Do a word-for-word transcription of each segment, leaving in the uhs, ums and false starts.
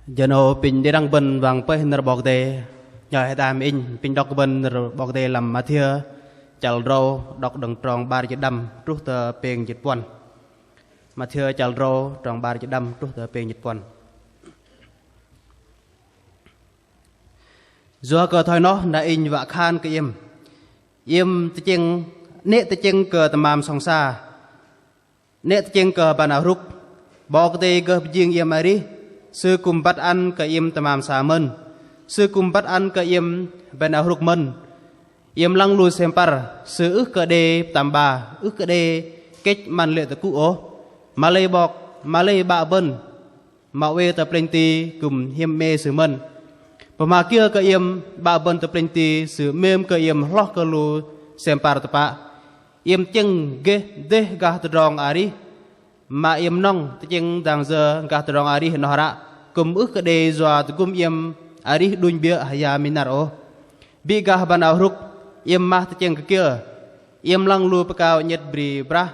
Jơ 'nâu pinh đĭ đăng bơ̆n wă pơih nơ̆r 'Bok Kei-Dei. Nhoi hơdai mă inh pinh đŏk bơ̆n nơ̆r 'Bok Kei-Dei lăm Mathiơ chăl tơdrâu, đŏk đơ̆ng trong 'bar jĭt đăm truh tơ pêng jĭt puăn. Mathiơ chăl tơdrâu trong 'bar jĭt đăm truh tơ pêng jĭt puăn. Yua kơ thoi noh na inh wă khan kơ iĕm. Iĕm tơchĕng, 'nĕ tơchĕng kơ tơmam sŏng sa. 'Nĕ tơchĕng kơ hơbăn ao hrŭk. 'Bok Kei-Dei gơh pơjing iĕm arih, Sư kư̆m băt ăn kơ iĕm tơmam sa mơ̆n. Sư kư̆m băt ăn kơ iĕm hơbăn ao hrŭk mơ̆n. Iĕm lăng lu sem păr, sư ưh kơ đei pơtăm 'ba, ưh kơ đei kĕch 'măn lê̆ tơkŭ ôh. Mă-lei 'bok, mă-lei 'Bă bơ̆n mă oei tơ plĕnh ti kư̆m hiĕm 'me sư mơ̆n. Pơma kiơ kơ iĕm, 'Bă bơ̆n tơ plĕnh ti sư 'mêm kơ iĕm hloh kơ lu sem păr tơpă. Iĕm tơchĕng geh dêh gah tơdrong arih mă iĕm nŏng, tơchĕng dang yơ gah tơdrong arih noh ră, kư̆m ưh kơ đei yua tơgŭm iĕm arih đunh 'biơ̆ hơya minh năr ôh. Bĭ gah hơbăn ao hrŭk, iĕm mah tơchĕng kơ kiơ? Iĕm lăng lu pơkao 'nhĕt bri brah,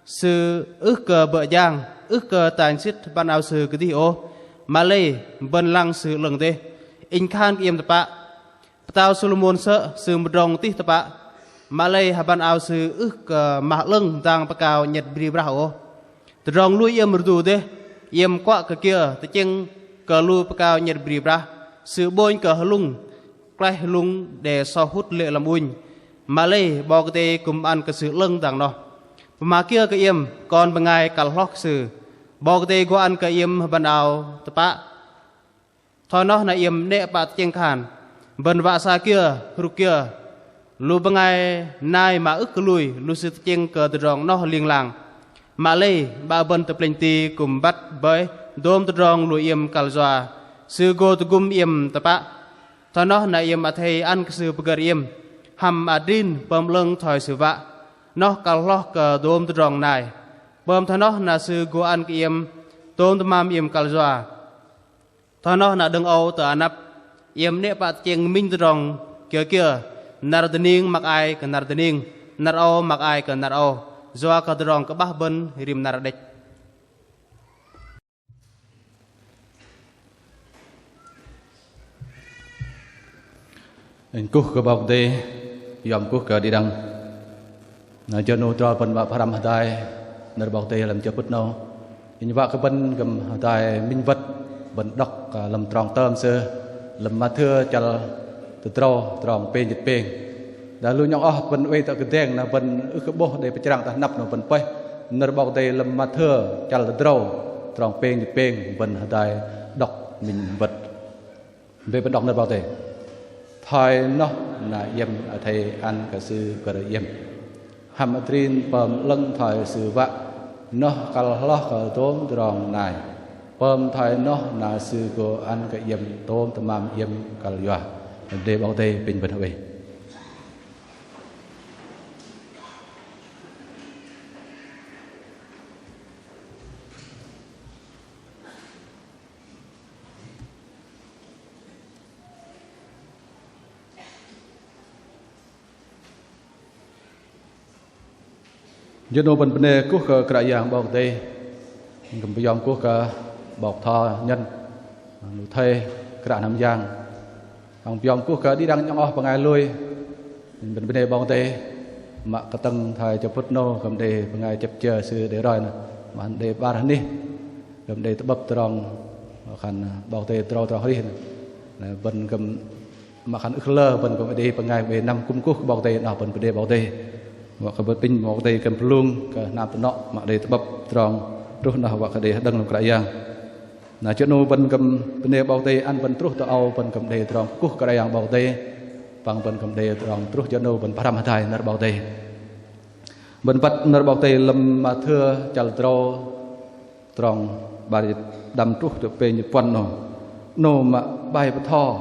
sư ưh kơ bơ̆ jang, ưh kơ tanh sĭt hơbăn ao sư kơdih ôh. Mă-lei bơ̆n lăng sư 'lơ̆ng dêh. Inh khan kơ iĕm tơpă, Pơtao Solomôn sơ̆ sư mơdrŏng tih tơpă, mă-lei hơbăn ao sư ưh kơ mah 'lơ̆ng dang pơkao 'nhĕt bri brah ôh. Tơdrong lui iĕm rơdu dêh, iĕm kuă kơ kiơ tơchĕng kơ lu pơkao 'nhĕt bri brah, sư 'bônh kơ hơlŭng, klaih hơlŭng đe soh hŭt lê̆ lăm ŭnh. Mă-lei 'Bok Kei-Dei kư̆m ăn kơ sư 'lơ̆ng dang noh. Pơma kiơ kơ iĕm, kon bơngai kăl hloh kơ sư. 'Bok Kei-Dei gô ăn kơ iĕm hơbăn ao tơpă. Thoi noh na iĕm 'nĕ pă tơchĕng khan. Bơ̆n wă sa kiơ, hrŭk kiơ. Lu bơngai nai mă ưh kơ lui, lu sư tơchĕng kơ tơdrong noh ling lang. Mă-lei, 'Bă bơ̆n tơ plĕnh ti kư̆m băt bơih dôm tơdrong lu iĕm kăl yua. Sư gô tơgŭm iĕm tơpă. Thoi noh na iĕm athei ăn kơ sư pơgơ̆r iĕm. Hăm adrin pơm 'lơ̆ng thoi sư wă. Noh kăl hloh kơ dôm tơdrong nai. Pơm thoi noh na sư gô ăn kơ iĕm dôm tơmam iĕm kăl yua. Thoi noh na đơ̆ng âu tơ anăp, iĕm 'nĕ pă tơchĕng minh tơdrong kiơ kiơ, năr dơning măk ai kơ năr dơning, năr âu măk ai kơ năr âu, yua kơ tơdrong kơ'bah bơ̆n rim năr đĕch. Inh kuh kơ 'Bok Kei-Dei, yom kuh kơ đĭ đăng. Na jơ 'nâu tơdrong bơ̆n wă pơhrăm hơdai nơ̆r 'Bok Kei-Dei lăm jơ phŭt 'nâu. Inh wă kơ bơ̆n kư̆m hơdai minh wơ̆t, bơ̆n đŏk, ơ, lăm trong tơm sư, lăm Mathiơ chăl tơdrâu trong pêng jĭt pêng. Dah lu nhŏng oh bơ̆n oei tơ kơdeng na bơ̆n ưh kơ 'bôh đei pơchrang tơ hơnăp 'nâu bơ̆n pơih nơ̆r 'Bok Kei-Dei lăm Mathiơ chăl tơdrâu trong pêng jĭt pêng, bơ̆n hơdai đŏk minh wơ̆t. Bĕ bơ̆n đŏk nơ̆r 'Bok Kei-Dei. Thoi noh na iĕm athei ăn kơ sư pơgơ̆r iĕm. Hăm adrin pơm 'lơ̆ng thoi sư wă. Noh kăl hloh kơ tôm tơdrong nai. Pơm thoi noh na sư gô ăn kơ iĕm tôm tơmam iĕm kăl yua. Đei 'Bok Kei-Dei pinh bơ̆n hơwei. Jơ 'nâu bơ̆n bơnê kuh kơ Kră Yang 'Bok Kei-Dei. Kư̆m pơyom kuh kơ 'bok tho nhân, lu thây, kră hnam yang. Păng pơyom kuh kơ đĭ đăng nhŏng oh bơngai lui. Bơ̆n bơnê 'Bok Kei-Dei, mă kơtơ̆ng thoi jơ phŭt 'nâu kư̆m đei bơngai chĕp chơ sư đei roi nơh, mă đei 'bar hơnih, kư̆m đei tơ'bơ̆p tơdrong, mă khan 'Bok Kei-Dei tơdrâu tơdrong arih nơh. Bơ̆n kư̆m mă khan ưh kơ lơ, bơ̆n kư̆m đei bơngai bơnê năm kư̆m kuh kơ 'Bok Kei-Dei, noh bơ̆n bơnê 'Bok Kei-Dei. Mă kơ bơ̆n apinh 'Bok Kei-Dei kư̆m pơlung kơ hnam tơnŏ, mă đei tơ'bơ̆p tơdrong truh noh wă kơ đei hơđơ̆ng lăm Kră Yang. Na jơ 'nâu bơ̆n kư̆m bơnê 'Bok Kei-Dei ăn bơ̆n truh tơ âu bơ̆n kư̆m đei tơdrong kuh Kră Yang 'Bok Kei-Dei, păng bơ̆n kư̆m đei tơdrong truh jơ 'nâu bơ̆n pơhrăm hơdai nơ̆r 'Bok Kei-Dei. Bơ̆n băt nơ̆r 'Bok Kei-Dei lăm Mathiơ chăl tơdrâu trong 'bar jĭt đăm truh tơ pêng jĭt puăn 'nâu. 'Nâu mă 'bai bơtho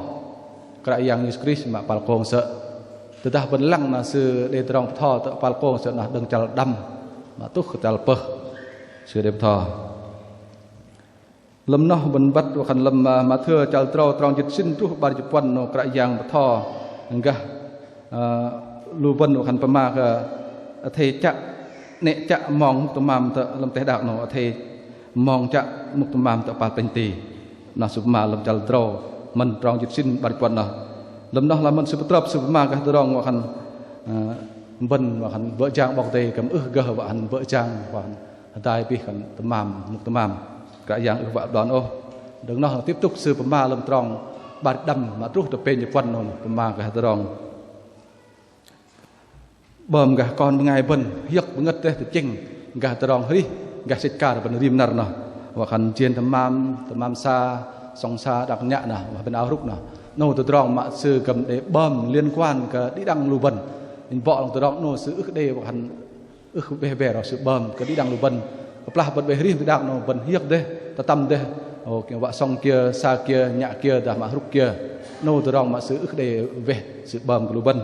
Kră Yang Yêsu Krist mă kơpal kông sơ̆. Tơdah bơ̆n lăng na sư đei tơdrong bơtho tơ kơpal kông sơ̆ noh đơ̆ng chăl đăm mă truh kơ chăl pơh sư đei bơtho. Lăm noh bơ̆n băt wă khan lăm, ơ, Mathiơ chăl tơdrâu trong jĭt sĭn truh 'bar jĭt puăn 'nâu Kră Yang bơtho gah, ơ, lu bơ̆n wă khan pơma kơ athei chă, 'nĕ chă mong mŭk tơmam tơ lăm teh đak 'nâu, athei mong chă mŭk tơmam tơ kơpal plĕnh ti. Noh sư pơma lăm chăl tơdrâu mơ̆n trong jĭt sĭn 'bar jĭt puăn noh. Lăm noh lăm mơ̆n sư pơtrơp sư pơma gah tơdrong wă khan, ơ, bơ̆n wă khan bơ̆ jang 'Bok Kei-Dei kư̆m ưh gơh wă khan bơ̆ jang wă khan hơdai bih khan tơmam mŭk tơmam. Kră Yang ưh wă đon ôh. Đơ̆ng noh tiếp tục sư pơma lăm trong 'bar jĭt đăm mă truh tơ pêng jĭt puăn noh pơma gah tơdrong 'bơm gah kon bơngai bơ̆n hiơ̆k bơngơ̆t dêh tơchĕng gah tơdrong hrih gah sĕch akar bơ̆n rim năr noh. Wă khan jên tơmam, tơmam sa, sŏng sa, đak nhă noh, wă bơ̆n ao hrŭk noh. 'Nâu tơdrong mă sư kư̆m đei 'bơm liên quan kơ đĭ đăng lu bơ̆n. Inh 'bok lăng tơdrong 'nâu sư ưh kơ đei wă khan ưh kơ beh ber ôh, sư 'bơm kơ đĭ đăng lu bơ̆n. Kơplah bơ̆n oei hrih đĭ đăng 'nâu bơ̆n hiơ̆k dêh, tơtăm dêh. Ơ, wă sŏng kiơ, sa kiơ, nhă kiơ, dah mă hrŭk kiơ. 'Nâu tơdrong mă sư ưh kơ đei weh, sư 'bơm kơ lu bơ̆n.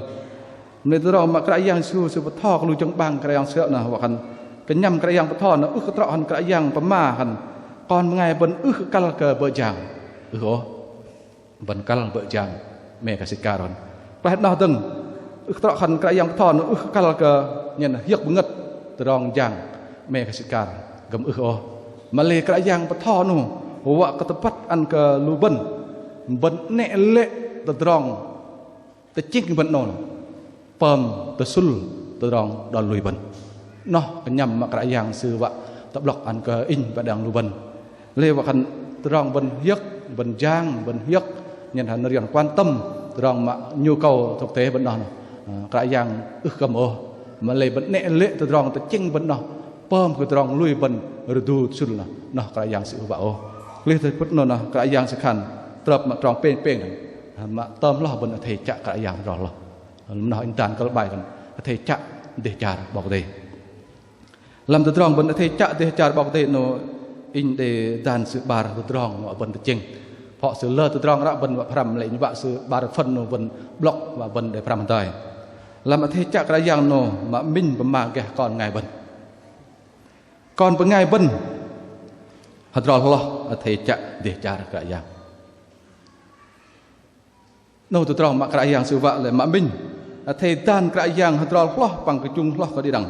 Mă lei tơdrong mă Kră Yang Yêsu sư bơtho kơ lu jơ̆ng 'bang Kră Yang sơ̆ noh wă khan kơnhăm Kră Yang bơtho noh ưh kơ trŏ khan Kră Yang pơma khan kon bơngai bơ̆n ưh kơ kăl kơ bơ̆ jang. Ưh ôh. Bơ̆n kăl bơ̆ jang 'mê kơ sĕch akar ôn. Klaih noh dơ̆ng ưh kơ trŏ khan Kră Yang bơtho noh ưh kơ kăl kơ nhen hiơ̆k bơngơ̆t tơdrong jang 'mê kơ sĕch akar kư̆m ưh ôh. Mă lei Kră Yang bơtho noh wă kơ tơbăt ăn kơ lu bơ̆n, bơ̆n 'nĕ lê̆ tơdrong tơchĕng bơ̆n 'nâu, pơm tơsŭl tơdrong đon lui bơ̆n. Noh kơnhăm mă Kră Yang sư wă tơ'blŏk ăn kơ inh păng đĭ đăng lu bơ̆n. Lei wă khan tơdrong bơ̆n hiơ̆k, bơ̆n jang, bơ̆n hiơ̆k, nhen hăm nơ̆r yuăn quan tâm tơdrong mă nhu cầu thực tế bơ̆n noh noh. Ơ, Kră Yang ưh kơ kư̆m ôh. Mă lei bơ̆n 'nĕ lê̆ tơdrong tơchĕng bơ̆n noh pơm kơ tơdrong lui bơ̆n rơdu tơsŭl noh, noh Kră Yang sư ưh wă ôh. Klaih tơpŭt noh, noh Kră Yang sư khan trơp mă trong pêng pêng noh, mă tơm hloh bơ̆n athei chă Kră Yang hơdrol hloh. Noh inh dan kơ̆l 'bai khan athei chă dêh char 'Bok Kei-Dei. Lăm tơdrong bơ̆n athei chă dêh char 'Bok Kei-Dei noh inh đei dan sư 'bar tơdrong mă bơ̆n tơchĕng. Phŏ sư lơ tơdrong ră bơ̆n wă pơhrăm, lei inh wă sư 'bar phần noh bơ̆n 'blŏk wă bơ̆n đei pơhrăm hơdai. Lăm athei chă Kră Yang noh mă minh pơma gah kon bơngai bơ̆n. Kon bơngai bơ̆n hơdrol hloh athei chă dêh char Kră Yang. 'Nâu tơdrong mă Kră Yang sư wă lei mă minh. Athei dan Kră Yang hơdrol hloh păng kơjung hloh kơ đĭ đăng.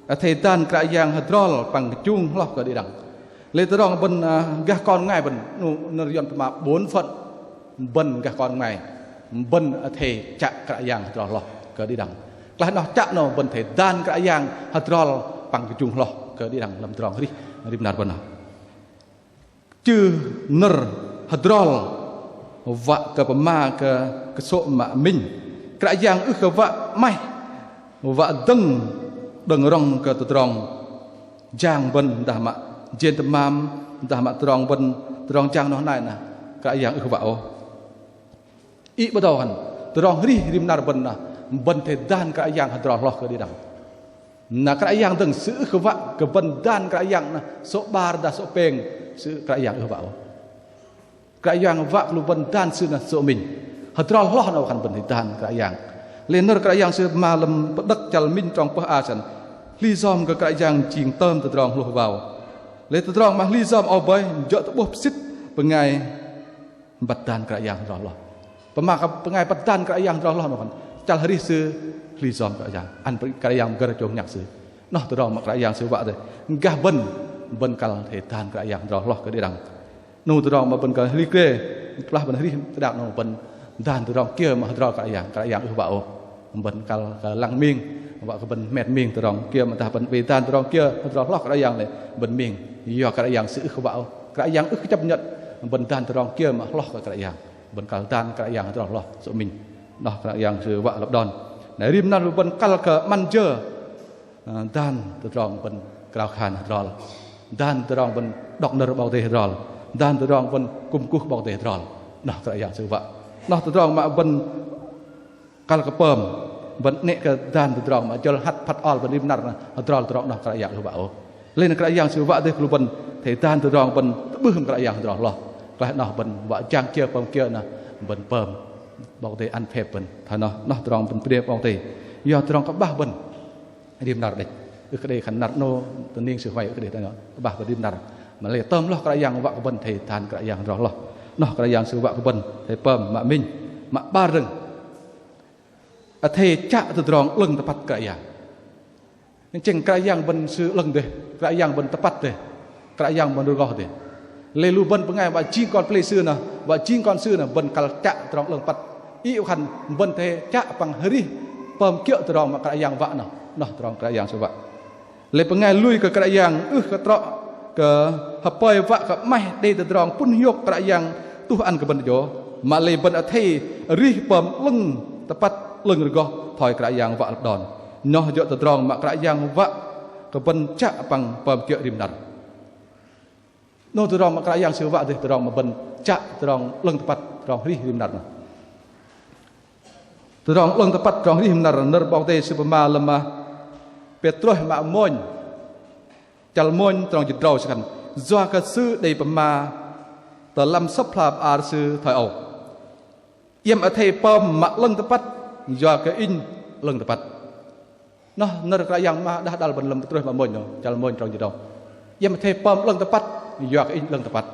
Athei dan Kră Yang hơdrol păng kơjung hloh kơ đĭ đăng. Lei tơdrong bơ̆n, ơ, gah kon bơngai bơ̆n, 'nâu nơ̆r yuăn pơma bổn phận bơ̆n gah kon bơngai, bơ̆n athei chă Kră Yang hơdrol hloh kơ đĭ đăng. Klaih noh chă noh bơ̆n athei dan Kră Yang hơdrol păng kơjung hloh kơ đĭ đăng lăm tơdrong hrih rim năr bơ̆n noh. Chư nơ̆r hơdrol wă kơ pơma kơ kơsô̆ mă minh. Kră Yang ưh kơ wă 'maih wă dơ̆ng đơ̆ng rŏng kơ tơdrong jang bơ̆n dah mă jên tơmam dah mă tơdrong bơ̆n tơdrong jang noh nai nah Kră Yang ưh kơ wă ôh. Ih 'bơdâu hăn tơdrong hrih rim năr bơ̆n nah bơ̆n athei dan Kră Yang hơdrol hloh kơ đĭ đăng. Na Kră Yang dơ̆ng sư ưh kơ wă kơ bơ̆n dan Kră Yang nah sô̆ 'bar dah sô̆ pêng, sư Kră Yang ưh wă ôh. Kră Yang wă kơ lu bơ̆n dan sư nah sô̆ minh. Hơdrol hloh noh wă khan bơ̆n athei dan Kră Yang. Lei nơ̆r Kră Yang sư pơma lăm Pơđơ̆k chăl minh trong pơh a săn. Hli yom kơ Kră Yang jing tơm tơdrong hlôh wao. Lei tơdrong mă hli yom âu bơih jơ̆ tơ'bôh pơsĭt bơngai băt dan Kră Yang hơdrol hloh. Pơma kơ bơngai băt dan Kră Yang hơdrol hloh noh khan chăl hrih sư hli yom Kră Yang. Ăn Kră Yang pơgơ̆r chông nhăk sư. Noh tơdrong mă Kră Yang sư wă dêh. Gah bơ̆n, bơ̆n kăl athei dan Kră Yang hơdrol hloh kơ đĭ đăng. 'Nâu tơdrong mă bơ̆n kăl hli krê, kơplah bơ̆n hrih teh đak 'nâu bơ̆n dan tơdrong kiơ mă hơdrol Kră Yang, Kră Yang ưh wă ôh. Bơ̆n kăl kơ lăng ming, wă kơ bơ̆n hmet ming tơdrong kiơ mă dah bơ̆n oei dan tơdrong kiơ hơdrol hloh Kră Yang lei bơ̆n ming. Yua Kră Yang sư ưh wă ôh. Kră Yang ưh kơ chấp nhận bơ̆n dan tơdrong kiơ mă hloh kơ Kră Yang. Bơ̆n kăl dan Kră Yang hơdrol hloh sô̆ minh. Noh Kră Yang sư wă lăp đon. Na rim năr lu bơ̆n kăl kơ 'măn jơ, ơ, dan tơdrong bơ̆n krao khan hơdrol. Dan tơdrong bơ̆n đŏk nơ̆r 'Bok Kei-Dei hơdrol. Dan tơdrong bơ̆n kŭm kuh 'Bok Kei-Dei hơdrol. Noh Kră Yang sư wă. Noh tơdrong mă bơ̆n kăl kơ pơm, bơ̆n 'nĕ kơ dan tơdrong mă jơ̆l hăt phăt ol bơ̆n rim năr nah hơdrol tơdrong noh Kră Yang ưh wă ôh. Lei na Kră Yang sư wă dêh kơ lu bơ̆n athei dan tơdrong bơ̆n tơ'bưh hăm Kră Yang hơdrol hloh. Klaih noh bơ̆n wă jang kiơ pơm kiơ nah bơ̆n pơm. 'Bok Kei-Dei ăn phep bơ̆n. Thoi noh, noh tơdrong bơ̆n pơđei 'Bok Kei-Dei. Yua tơdrong kơ'bah bơ̆n rim năr đĕch. Ưh kơ đei khan năr 'nâu tơ ning sư hoai, ưh kơ đei thoi noh. Kơ'bah bơ̆n rim năr. Mă lei tơm hloh Kră Yang wă kơ bơ̆n athei dan Kră Yang hơdrol hloh. Noh Kră Yang sư wă kơ bơ̆n athei pơm mă minh, mă 'bar dơ̆ng. Athei chă tơdrong 'lơ̆ng tơpăt Kră Yang. Tơchĕng Kră Yang bơ̆n sư 'lơ̆ng dêh, Kră Yang bơ̆n tơpăt dêh, Kră Yang bơ̆n rơgoh dêh. Lei lu bơ̆n bơngai wă jing kon pơlei Sư noh, wă jing kon Sư noh, bơ̆n kăl chă tơdrong 'lơ̆ng tơpăt. Ih wă khan bơ̆n athei chă păng arih pơm kiơ̆ tơdrong mă Kră Yang wă noh. Noh tơdrong Kră Yang Sư wă. Lei bơngai lui kơ Kră Yang ưh kơ trŏ kơ hơpơi wă kơ 'maih đei tơdrong pŭn hiôk Kră Yang tuh ăn kơ bơ̆n jô. Mă lei bơ̆n athei arih pơm 'lơ̆ng tơpăt 'lơ̆ng rơgoh thoi Kră Yang wă lăp đon. Noh jơ̆ tơdrong mă Kră Yang wă kơ bơ̆n chă păng pơm kiơ̆ rim năr. 'Nâu tơdrong mă Kră Yang Sư wă dêh tơdrong mă bơ̆n chă tơdrong 'lơ̆ng tơpăt tơdrong arih rim năr noh. Tơdrong 'lơ̆ng tơpăt tơdrong arih rim năr, nơ̆r 'Bok Kei-Dei Sư pơma lăm Pêtrôs mă mônh, chăl mônh tơdrong jĭt tơdrâu Sư khan: Yua kơ Sư đei pơma tơ lăm Sơ̆p hla bơar Sư thoi âu: Iĕm athei pơm mă 'lơ̆ng tơpăt, yua kơ Inh 'lơ̆ng tơpăt. Noh nơ̆r Kră Yang mă đah đăl bơ̆n lăm Pêtrôs mă mônh noh, chăl mônh tơdrong jĭt tơdrâu. Iĕm athei pơm 'lơ̆ng tơpăt, yua kơ Inh 'lơ̆ng tơpăt.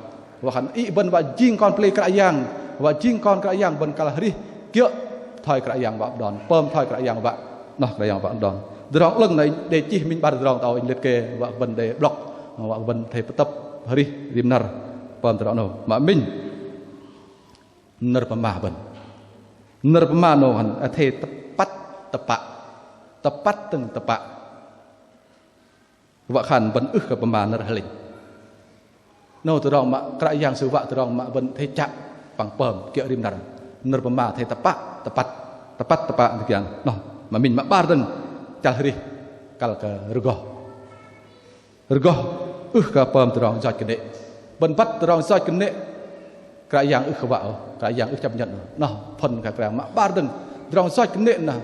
Wă khan ih bơ̆n wă jing kon pơlei Kră Yang, wă jing kon Kră Yang bơ̆n kăl arih kiơ̆ thoi Kră Yang wă đon, pơm thoi Kră Yang wă. Noh Kră Yang wă đon. Tơdrong 'lơ̆ng noh đei chih minh 'bar tơdrong tơ âu, inh lĕt kơ wă bơ̆n đei blŏk, wă bơ̆n athei pơtơ̆p arih rim năr pơm tơdrong 'nâu. Mă minh, nơ̆r pơma bơ̆n. Nơ̆r pơma 'nâu khan athei tơpăt tơpă. Tơpăt dơ̆ng tơpă. Wă khan bơ̆n ưh kơ pơma nơ̆r hơlĕnh. 'Nâu tơdrong mă Kră Yang Sư wă tơdrong mă bơ̆n athei chă păng pơm kiơ̆ rim năr. Nơ̆r pơma athei tơpă tơpăt. Tơpăt tơpă tơ kiang. Noh, mă minh, mă 'bar dơ̆ng chăl arih kăl kơ rơgoh. Rơgoh ưh kơ pơm tơdrong yoch kơnê̆. Bơ̆n băt tơdrong yoch kơnê̆, Kră Yang ưh kơ wă ôh, Kră Yang ưh chấp nhận ôh. Noh, phŭn kơ Kră Yang mă 'bar dơ̆ng. Tơdrong yoch kơnê̆ noh,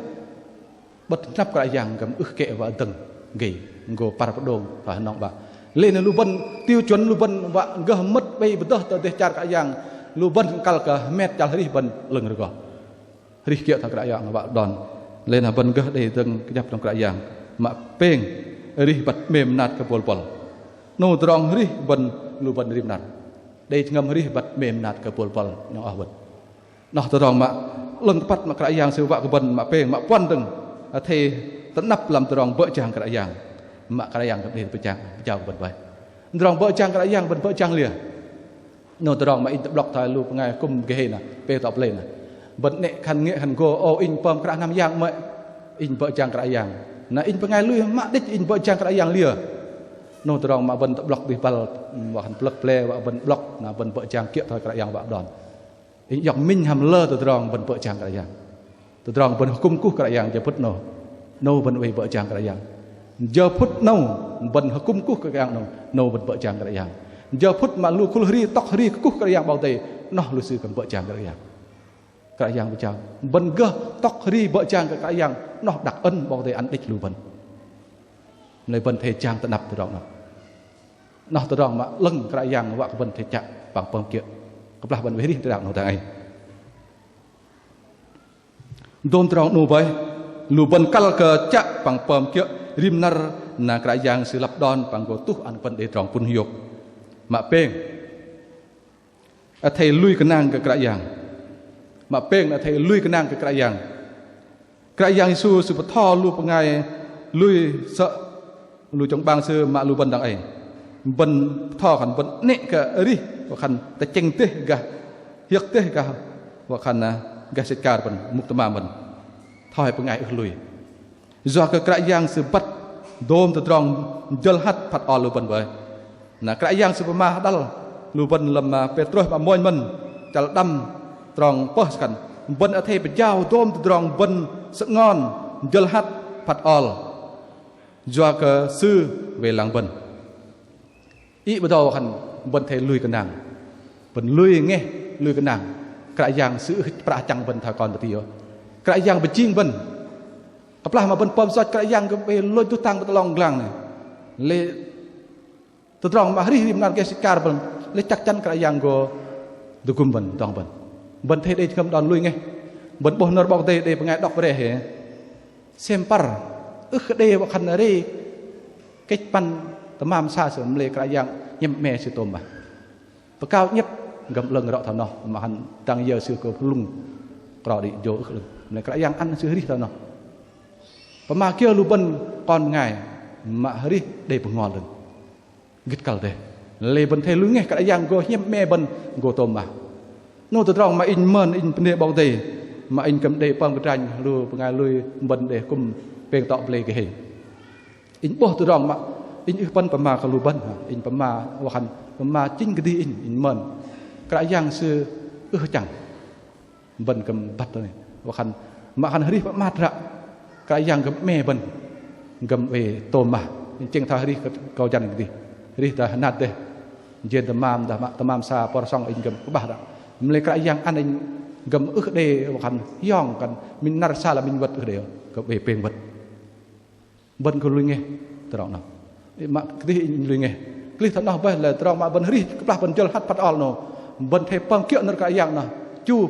'bơ̆t hnăp Kră Yang kư̆m ưh kĕ wă dơ̆ng gei, gô păr pơđông thoi hơnŏng 'bah. Lei na lu bơ̆n, tiêu chuẩn lu bơ̆n wă gơh mơ̆t oei pơdơh tơ dêh char Kră Yang, lu bơ̆n kăl kơ hơmet chăl arih bơ̆n 'lơ̆ng rơgoh. Arih kiơ̆ thoi Kră Yang wă đon. Lei na bơ̆n gơh đei dơ̆ng kơjăp đơ̆ng Kră Yang. Mă pêng, arih băt 'mêm mơnat kơ bôl buăl. 'Nâu tơdrong arih bơ̆n lu bơ̆n rim năr. Đei jơhngơ̆m arih băt 'mêm mơnat kơ bôl buăl nhŏng oh bơ̆n. Noh tơdrong mă 'lơ̆ng tơpăt mă Kră Yang Sư wă kơ bơ̆n. Mă pêng, mă puăn dơ̆ng, athei tơnăp lăm tơdrong bơ̆ jang Kră Yang. Mă Kră Yang kơ đei pơjang, pơjao kơ bơ̆n boih. Tơdrong bơ̆ jang Kră Yang bơ̆n bơ̆ jang liơ. 'Nâu tơdrong mă inh tơ'blŏk thoi lu bơngai akŭm gơh hei na, pêng tŏ pơlei na. Bơ̆n 'nĕ khan ngeh khan gô, ô inh pơm kră hnam yang 'mơ̆i, inh bơ̆ jang Kră Yang. Na inh bơngai lui mă đĕch inh bơ̆ jang Kră Yang liơ. 'Nâu tơdrong mă bơ̆n tơ'blŏk dih băl, wă khan plơ̆k ple, wă bơ̆n 'blŏk, na bơ̆n bơ̆ jang kiơ̆ thoi Kră Yang wă đon. Inh iŏk minh hăm lơ tơdrong bơ̆n bơ̆ jang Kră Yang. Tơdrong bơ̆n akŭm kuh Kră Yang jơ phŭt 'nâu. 'Nâu bơ̆n oei bơ̆ jang Kră Yang. Jơ phŭt 'nâu bơ̆n akŭm kuh Kră Yang 'nâu. 'Nâu bơ̆n bơ̆ jang Kră Yang. Jơ phŭt mă lu khul hri, tŏk hri kơkuh Kră Yang 'Bok Kei-Dei, 'noh lu sư kư̆m bơ̆ jang Kră Yang. Kră Yang pơjao. Bơ̆n gơh tŏk hri bơ̆ jang kơ Kră Yang, 'noh đặc ân 'Bok Kei-Dei ăn đĕch lu bơ̆n. Mă lei bơ̆n athei jang tơnăp tơdrong 'noh. 'Noh tơdrong mă 'lơ̆ng Kră Yang wă kơ bơ̆n athei chă păng pơm kiơ̆. Kơplah bơ̆n oei arih tơ đak 'nâu dang ei. Dôm tơdrong 'nâu boih, lu bơ̆n kăl kơ chă păng pơm kiơ̆ rim năr na Kră Yang Sư lăp đon păng gô tuh ăn bơ̆n đei tơdrong pŭn hiôk. Mă pêng, athei lui gơnang kơ Kră Yang. Mă pêng, athei lui gơnang kơ Kră Yang. Kră Yang Yêsu Sư bơtho lu bơngai lui sơ̆ lu chông 'bang Sư mă lu bơ̆n dang ei. Bơ̆n bơtho khan bơ̆n 'nĕ kơ arih, wă khan tơchĕng dêh gah, hiơ̆k dêh gah, wă khan, a, gah sĕch akar bơ̆n, mŭk tơmam bơ̆n. Thoi bơngai ưh lui. Yua kơ Kră Yang Sư băt dôm tơdrong jơ̆l hăt phăt ol lu bơ̆n boih. Na Kră Yang Sư pơma hơđăl lu bơ̆n lăm, a, Pêtrôs mă mônh mơ̆n, chăl đăm trong pơh Sư khan: Bơ̆n athei pơjao dôm tơdrong bơ̆n sơ'ngon jơ̆l hăt phăt ol. Yua kơ Sư wei lăng bơ̆n. Ih bơdâu khan bơ̆n athei lui gơnang. Bơ̆n lui ngeh, lui gơnang. Kră Yang Sư ưh pơră achăng bơ̆n thoi kon bơti ôh. Kră Yang pơjing bơ̆n. Kơplah mă bơ̆n pơm yoch Kră Yang kơ bơ̆n lôch tuh tang bơ̆n tơ 'long pơglang 'nâu. Lei tơdrong mă arih rim năr gah sĕch akar bơ̆n, lei chăk chăn Kră Yang gô tơgŭm bơ̆n, dŏng bơ̆n. Bơ̆n athei đei jơhngơ̆m đon lui ngeh. Bơ̆n 'bôh nơ̆r 'Bok Kei-Dei đei bơngai đŏk bơih hei. Sem păr, ưh kơ đei wă khan rei kĕch păn tơmam sa sư, mă lei Kră Yang 'nhĕm 'me sư tôm bah. Pơkao 'nhĕt gơ̆m 'lơ̆ng rŏ thoi noh, mă hăm dang yơ sư kơ pơlŭng krŏ đĭ jô ưh kơ 'lơ̆ng. Mă lei Kră Yang ăn sư arih thoi noh. Pơma kiơ lu bơ̆n kon bơngai mă arih đei bơhngol đơ̆ng. Gĭt kăl dêh. Lei bơ̆n athei lui ngeh Kră Yang gô hiĕm 'me bơ̆n gô tôm mah. 'Noh tơdrong mă inh mơn inh bơnê 'Bok Kei-Dei mă inh kư̆m đei pơm kơdranh lu bơngai lui bơ̆n đei kư̆m pêng tŏ pơlei kơ hei. Inh 'bôh tơdrong mă inh ưh pơ̆n pơma kơ lu bơ̆n, inh pơma wă khan pơma chính kơdih inh, inh mơn Kră Yang Sư ưh chăng bơ̆n kư̆m băt. Wă khan mă khan arih pơmat ră Kră Yang kư̆m 'me bơ̆n kư̆m oei tôm mah. Inh chĕng thoi arih kơ kâu jăn kơdih, arih tơ hơnat dêh, jên tơmam dah mă tơmam sa por sŏng inh kư̆m kơ'bah ră. Mă lei Kră Yang ăn inh kư̆m ưh đei wă khan hiong khan minh năr sa lăm minh wơ̆t, ưh đei, kư̆m oei pêng wơ̆t. Bơ̆n kư̆m lui ngeh tơdrong 'noh. Mă kơdih inh lui ngeh. Kơlih thoi 'noh bơih lei tơdrong mă bơ̆n arih kơplah bơ̆n jơ̆l hăt păt ol 'noh, bơ̆n athei pơm kiơ̆ nơ̆r Kră Yang 'noh, chu